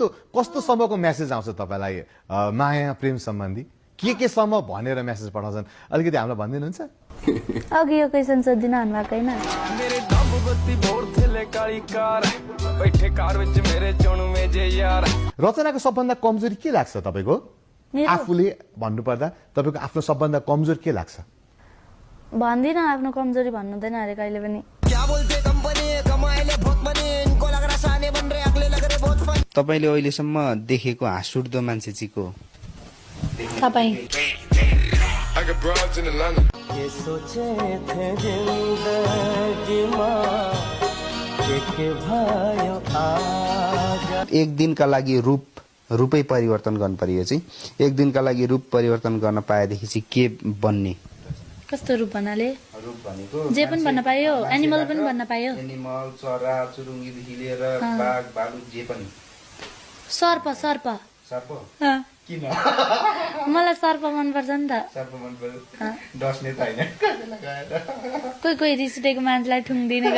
कस्तो कस्तो सम्मको मेसेज आउँछ तपाईलाई माया प्रेम सम्बन्धी के सम्म भनेर मेसेज पठाउँछन् अलिकति हामीलाई भनिदिनुहुन्छ अघि यो क्वेसन सोधिदिनु भन्नुभएको होइन रचनाको सबभन्दा कमजोरी के लाग्छ तपाईँको आफूले भन्नुपर्दा तपाईँको आफ्नो सबभन्दा कमजोर के लाग्छ भन्दिन आफ्नो कमजोरी भन्नुहुँदैन अरे कहिले पनि तपाईले अहिलेसम्म देखेको हाँसउठ्दो मान्छे चाहिँ को तपाईँ एक दिनका लागि रूपै परिवर्तन गर्नु पर्यो चाहिँ एक दिनका लागि रूप परिवर्तन गर्न पाएदेखि चाहिँ के बन्ने कस्तो रूप भन्नाले रूप भनेको जे पनि भन्न पायो एनिमल पनि भन्न पायो एनिमल चरा चुरुङ्गीदेखि लिएर बाघ भालु जे पनि सर्प सर्प सर्प किन मलाई सर्प मनपर्छ नि त सर्प मन पर्यो डस्ने त हैन कोही रिस उठेको मान्छेलाई ठुङ्दिने